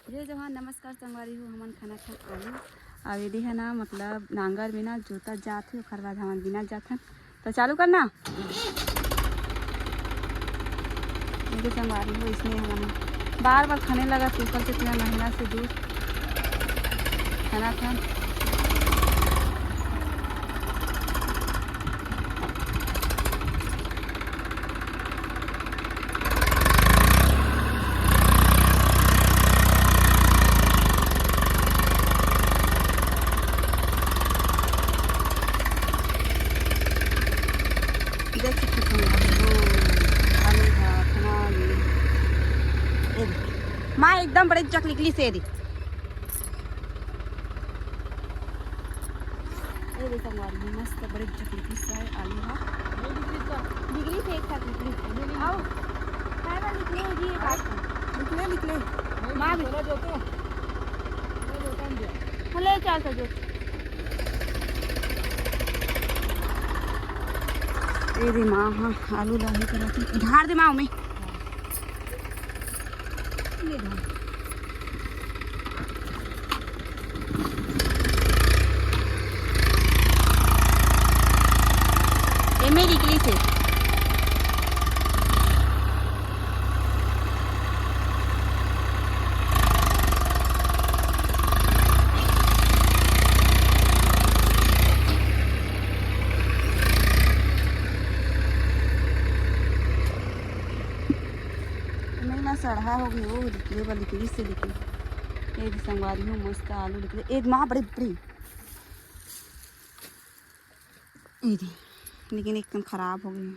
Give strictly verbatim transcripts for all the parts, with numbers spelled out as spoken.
जय जोहार, नमस्कार संगवारी हो, हमन खाना खात आलू। अउ एदे है ना, मतलब नांगर में ना जोता जात हे, ओकर बाद हमन बिना जात हन। तो चालू करना। एदे संगवारी हो, इसमें हमन बार बार खाने लगा, सूखल से इतना महीना से दूर खाना था। देख सकते हो, आलू था, चना, ये, ये देख। माँ एकदम बड़े चक निकली से, ये देख। ये देख संगवारी, मस्त बड़े चक निकली से आलू हा। निकली से एक साथ निकली। आओ। खाए वाली निकले जी, एक आध। निकले, निकले। माँ भी। चला जो तो। चला जो, काम दिया। ले चल तो जो। ए दे माँ, हाँ, आलू लाही करत हे। उधार दे माँ में। ले दे। एमे निकली से। नहीं ना, सड़हा हो गई, वो निकले वाली के, इससे निकले। ए दे संगवारी हो, मस्त आलू निकले। ए माँ, बड़े बड़े। ए दे, लेकिन एकदम खराब हो गई।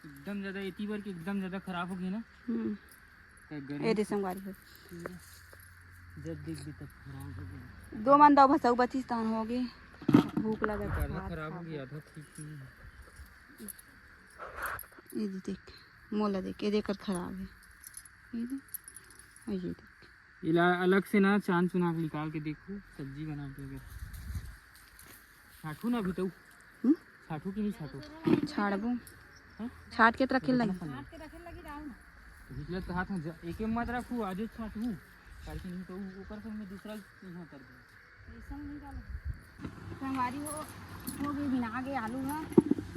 एकदम ज्यादा एती बर के एकदम ज्यादा खराब हो गई ना। हम्म। का गर्मी ए दे संगवारी हो। जब देख भी तब खराब हो गई। दो मन दो भसऊ बचिस तहन हो गई। भूख लगा आधा भात खराब हो खा गई, के। आधा ठीक नहीं है। ये दे देख, मोला देख, ये देख कर खराब है। ये दे, और ये देख। इला अलग से ना चान चुना के निकाल के देखो, सब्जी बना के अगर। छाटू ना अभी तो। हम्म? छाटू कि नहीं छाटू? छाड़बो। हाँ? छाट के तो रखे लगी। छाट के रखे लगी, डाल ना। निकलत तो हाथ में ज-, एक एक मत रखू, आज छाटू। काहे कि नहीं तो ऊ-, ऊपर से मैं दूसरा यहाँ कर दूँ। संगवारी हो, हो गई, बिना गए आलू है।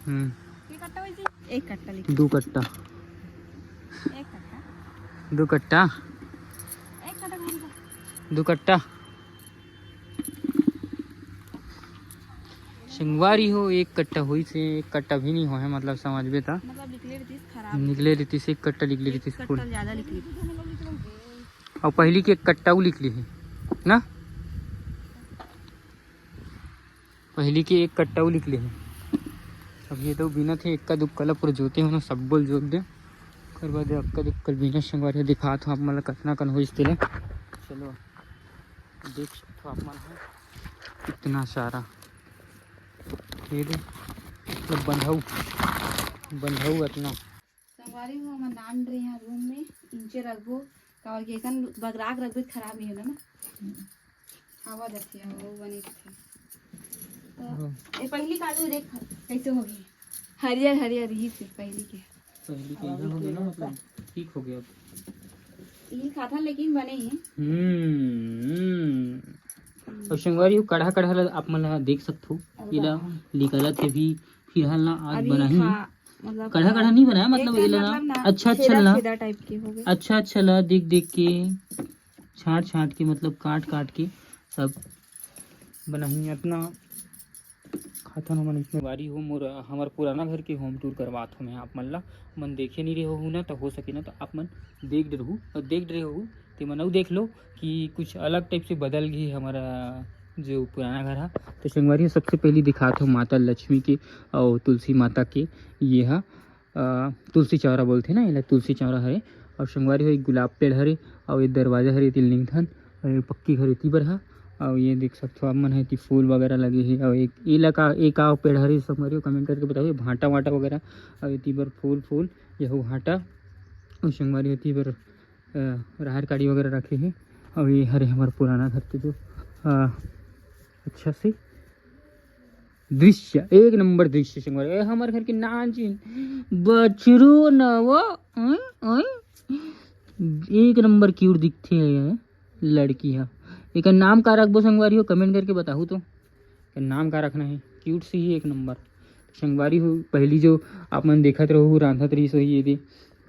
हम्म। ये कट्टा हुई थी? एक कट्टा लिख। दो कट्टा। एक कट्टा। दो कट्टा। एक कट्टा कौन सा? दो कट्टा। संगवारी हो, एक कट्टा हुई से, एक कट्टा भी नहीं हो है, मतलब समझबे ता। मतलब निकले रहती खराब। निकले रहती से एक कट्टा निकले रहती एक फूल। कट्टा ज्यादा निकले। और पहली के एक कट्टा ऊ निकली है ना, पहली के एक कट्टा ऊ निकली है। अब ये तो बिना थे, इक्का दुक्का ला पूरा जोते हो ना, सब बोल जोत दे। ओकर बाद अक्का दुक्का बिना संगवारी दिखात हो आप मन ला कतना कन होइस तेला। चलो देख सकते हो आप मन ह, इतना सारा ये दे, मतलब बंधऊ, बंधऊ अतना। संगवारी हो, हमन नान रहे हैं रूम में, इंचे रखबो, काबर के एकन बगराक रखबे त खराब नहीं होला ना। हवा जाथे, वो बने रथे। तो हाँ। ये पहली काजू देख कैसे हो गई, हरियर हरियर रही थी पहली के। पहली के इधर हो गया ना, मतलब ठीक हो गया अब। ये खाता लेकिन बने ही। हम्म, हम्म। और संगवारी हो, कढ़ा कढ़ा ला आप मन ला देख सकथो, अरे इला वाह। निकलत हे भी फिलहाल ना आज अभी बनाही। खा-, मतलब कढ़ा कढ़ा नहीं बनाया, मतलब एक ये ला ना, मतलब ना, अच्छा अच्छा छेदा ला, छेदा टाइप के हो गए। अच्छा अच्छा ला देख देख के, छांट छांट के, मतलब काट काट के सब बनाही। अतना खाथन हमन इसमें। बारी हो मोर, हमर पुराना घर के होम टूर करवात हो मैं आप मन ला। मन देखे नहीं रहे हो ना, तो हो सके ना तो आप मन देख डरहू, और देख डरे हो ते मन अउ देख लो कि कुछ अलग टाइप से बदल गई हमारा जो पुराना घर हा। तो संगवारी हो, सबसे पहली दिखात हो माता लक्ष्मी के और तुलसी माता के, ये हा अ, तुलसी चौरा बोलथे ना, एला तुलसी चौरा हरे। और संगवारी हो, एक गुलाब पेड़ हरे, और ये दरवाजा हरे, एती लिंगथन, और ये पक्की घर एती बर हा। और ये देख सकथो आप मन, एती फूल वगैरह लगे हे। और एक एला का, एक आव पेड़ हरे संगवारी हो, कमेंट करके बताओ, ये भांटा वांटा वगैरह, और एती बर फूल फूल, ये हो भांटा, और संगवारी हो, एती बर, अ, राहर काड़ी वगैरह रखे हे। और ये हरे हमर पुराना घर के जो, अ, अच्छा से दृश्य, एक नंबर दृश्य संगवारी। ए, हमर घर के नानचुन बछरू नवा, ओए, ओए। एक नंबर क्यूट दिखथे ये लड़की ह। एकर नाम का रखबो संगवारी हो, कमेंट करके बताहू तो। एकर नाम का रखना है, क्यूट से ही एक नंबर। संगवारी हो, पहली जो आप मन देखत रहो, रांधत रहिस होही ये दे,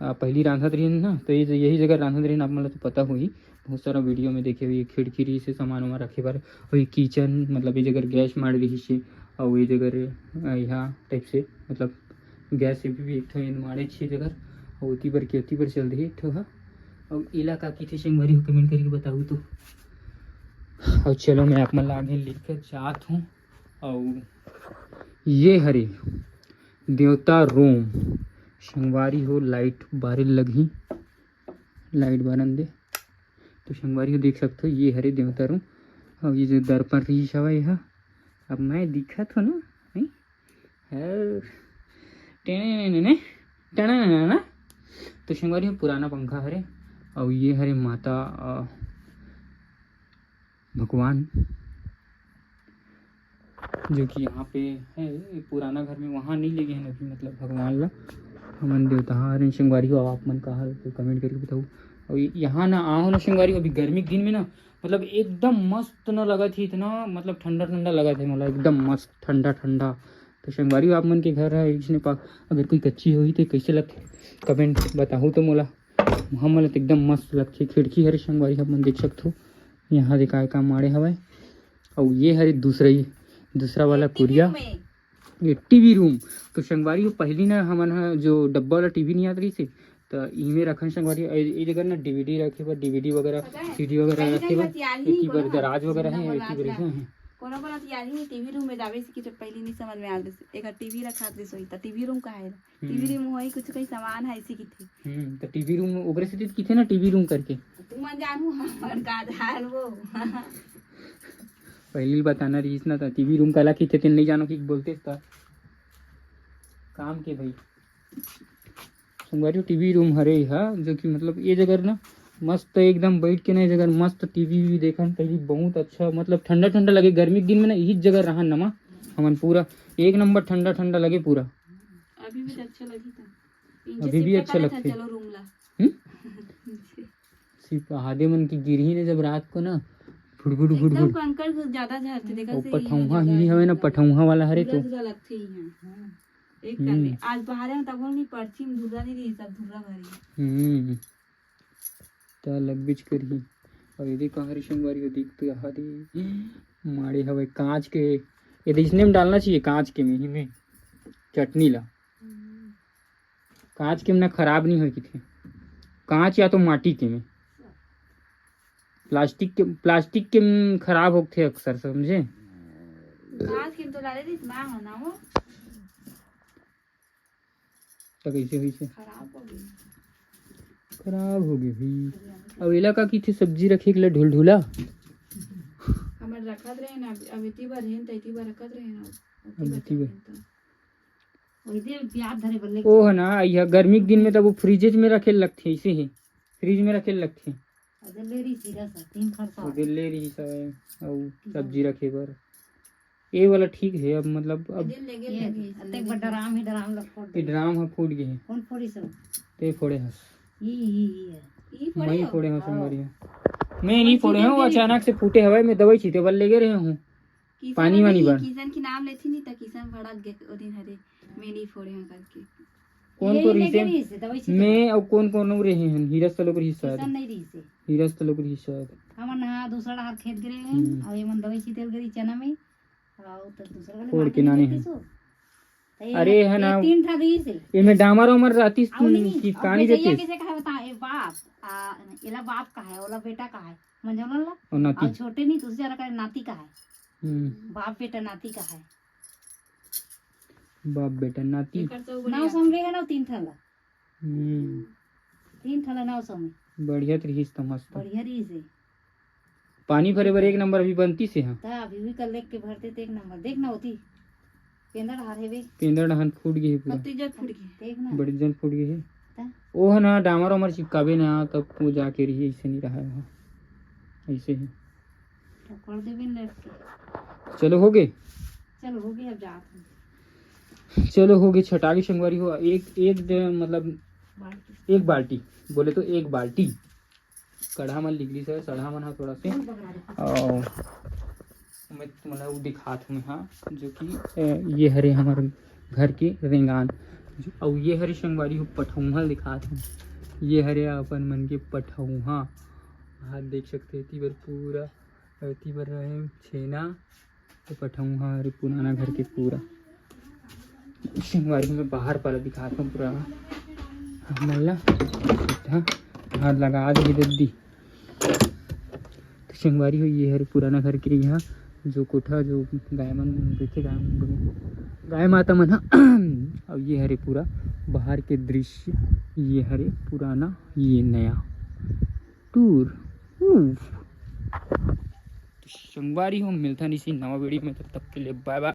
आ, पहली रांधत रहिन ना, तो ये, यही जगह रांधत रहिन, आप मन ला तो पता होही, बहुत सारा वीडियो में देखे होही, खिड़की रहिस हे सामान वामान रखे बर, और ये किचन, मतलब ये जगह गैस माड़ रहिस हे, और ये जगह, आ, यहाँ टाइप से, मतलब गैस से भी एक ठो ये माड़े छे जगह, और ओती बर के ओती बर चल रही एक ठो हा। और इलाका की थी संगवारी हो, कमेंट करके बताऊ तो। और चलो मैं आप मन ला आगे लेके जात हूँ। और ये हरे देवता रूम संगवारी हो, लाइट बारे लगही, लाइट बारन दे। तो संगवारी हो देख सकते हो, ये हरे देवता रूम। और ये जो दर्पण रहिस हवय, यह अब मैं दिखत हो ना, नहीं? हर टेने ने ने, टेने ने ने। तो संगवारी हो पुराना पंखा हरे, और ये हरे माता, अ, भगवान, जो कि यहाँ पे है, ये पुराना घर में वहाँ नहीं लगे हैं अभी, मतलब भगवान ला। हमन देवता हरन संगवारी हो, आप मन का हाल तो कमेंट करके बताओ। और ये-, यहाँ ना आओ ना संगवारी हो, अभी गर्मी के दिन में ना, मतलब एकदम मस्त ना लगत ही, इतना मतलब ठंडा ठंडा लगत है, मतलब एकदम मस्त ठंडा ठंडा। तो संगवारी हो, आप मन के घर है इसने पा, अगर कोई कच्ची होही तो कैसे लगथे, कमेंट बताहू तो मोला। हमन ला तो एकदम मस्त लगथे। खिड़की हरे संगवारी, आप मन देख सकथो, यहाँ दे काय का माड़े हवय। अउ ये हरे दूसरा ही, दूसरा वाला कुरिया, ये टीवी रूम। तो संगवारी हो, पहली ना हमन ह जो डब्बा वाला टीवी नहीं आत रहिस हे, त इमे रखन संगवारी हो। ए, ए जगह ना डीवीडी रखे बर, डीवीडी वगैरह, पता है, सीडी वगैरह कहीं रखे कहीं बर, हथियार ही एती बर कोनो दराज वगैरह सुनना है, वाला एती बर रात ऐसा है। कोनो कोनो हथियार ही टीवी रूम में जावे से कि तो पहली नहीं समझ में आत रहिस, एक टीवी रखा रहिस होई, त टीवी रूम का है? टीवी हम्म। रूम होई, कुछ कहीं सामान है, ऐसी की थी। हम्म, तो टीवी रूम ओकरे से किथे ना टीवी रूम करके। तुमन जानू हमर का जान वो। पहली बताना रहिस ना, त टीवी रूम काला किथे, तेन नहीं जानो कि बोलते त काम के भाई। संगवारी हो, टीवी रूम हरे हा, जो कि मतलब ये जगह ना मस्त एकदम बैठ के ना, ये जगह मस्त टीवी भी देखन, पहली बहुत अच्छा, मतलब ठंडा ठंडा लगे। गर्मी के दिन में ना यही जगह रहन नमा हमन, पूरा एक नंबर ठंडा ठंडा लगे पूरा। अभी भी अच्छा लगी था। अभी भी अच्छा लगथे। चलो रूम ला। हम्म? सिर्फ आदे मन की गिरही ने जब रात को ना, फुटफुट एकदम फुटफुट। कंकड़ से ज्यादा झरथे, देखा वो से पठौहा ही हवे ना, पठौहा वाला हरे तो। धुरा लगथे ही है। हाँ। एक हम्म। करके आज बाहर है, तब नहीं पर्ची में धुरा नहीं रही, सब धुरा भरी। हम्म। त लगबेच करही। और यदि कहाँ रे संगवारी हो, दिख तो यहाँ दे माड़े हवे कांच के। ये तो इसने में डालना चाहिए, कांच के में ही में चटनी ला। हम्म। कांच के में ना खराब नहीं होय किथे, कांच या तो माटी के में। प्लास्टिक के, प्लास्टिक के में खराब होथे अक्सर, समझे? कांच के में तो डाले रहिस ना हो ना हो। त कैसे होइसे? खराब हो गई। खराब हो गई भाई। अब एला का किथे सब्जी रखे के लिए ढुलढुला? हमर रखत रहे ना, अब, अब इतनी बार रहन त इतनी बार रखत रहे ना। अब इतनी बार। वही दे प्याज धरे बल्ले। ओ है ना, यह गर्मी के दिन में तब वो फ्रिजेज में रखे लगथे, ऐसे ही फ्रिज में रखे लगथे। अरे ले रही सीधा सा, तीन फरसा। अरे ले रही सा, अउ सब्जी रखे बर। ये वाला ठीक है, अब मतलब अब ये ले गेल ये लगे, अतेक बड़ ड्राम ही ड्राम ला फोड़ ये दे। ड्राम ह फूट गए है। कौन फोड़ी सब? ते फोड़े हस। ये, ये, ये है। ये फोड़े मैं हो? फोड़े हूँ हाँ। संगवारी हो। मैं नहीं फोड़े हूँ, अचानक से फूटे हवा में दवाई छीटे बर लेगे रहे हूँ। किशन पानी वानी नहीं, बन। किशन के नाम लेथी नहीं त किशन भड़क गे ओ दिन हरे, मैं नहीं फोड़े हूँ करके। कौन यही को लेके रिसे? रही से, दवाई छीटे। मैं और कौन कौन लोग रहे हैं? हीरस तो लोग रही शायद। किशन नहीं रही से। हीरस तो लोग रही शायद। हमन हा दूसरा डहार खेत गे रहे हैं, हम्म। और ये मन दवाई छीटे बर गे रही चना में, और तो दूसरा वाले फोड़ माटी के में नानी देखती है। सो। तो ये अरे है ये ना, तीन ठा रही से। ये में डामर उमर रहती और नहीं, कि वो पानी बेचैया देती। कैसे कहा बता, ए बाप, आ, एला बाप का है, ओला बेटा का है, मंझोला ला। और नाती। और छोटे नहीं, दूसरे जरा का नाती का है। हम्म। बाप बेटा नाती का है। बाप बेटा नाती। एकर तो नाव बढ़िया। समझे है ना, तीन ठा ला। हम्म। तीन ठा ला नाव समझ। बढ़िया तो रहीस त मस्त। बढ़िया रहीस हे। पानी भरे बर एक नंबर अभी बनती से, हाँ। त अभी भी कल लेके भरते त एक नंबर। देख ना होती। पेंदड़ हार हेवे। पेंदड़ हान फूट गई है पूरा। कत्ती जग फूट गई। देख ना। बड़ी जन फूट गई है। त? ओ है ना, डामर वामर चिपकाबे ना, तब वो जाके रही, ऐसे नहीं रहा है। ऐसे ही। पकड़ देबे न लटके। चलो, हो गए। चलो, हो गया, अब जात हूँ। चलो, हो गई छटागी संगवारी हो। एक, एक दे, मतलब, बाल्टी। एक बाल्टी, बोले तो एक बाल्टी। कढ़ा मन निकली से, सड़हा मन ह थोड़ा से। और मैं तुम्हारा वो दिखात हूँ, हाँ, जो कि, ए, ये हरे हमारे घर के रेंगान, जो, और ये हरे संगवारी हो पठौहा दिखात हूँ। ये हरे अपन मन के पठौहा, हाथ देख सकते हो, एती बर पूरा, एती बर रहे छेना, तो पठौहा हरे पुराना घर के पूरा। संगवारी में बाहर पाला दिखात हूँ पूरा। हमन ला हाथ लगा दे दद्दी। तो संगवारी हो, ये हरे पुराना घर के यहाँ जो कोठा, जो गाय मन रहिथे, गाय मन, गाय माता मन ह। और ये हरे पूरा बाहर के दृश्य, ये हरे पुराना, ये नया टूर। उफ। तो संगवारी हो, मिलथन इसी नवा वीडियो में, तब तक के लिए बाय बाय।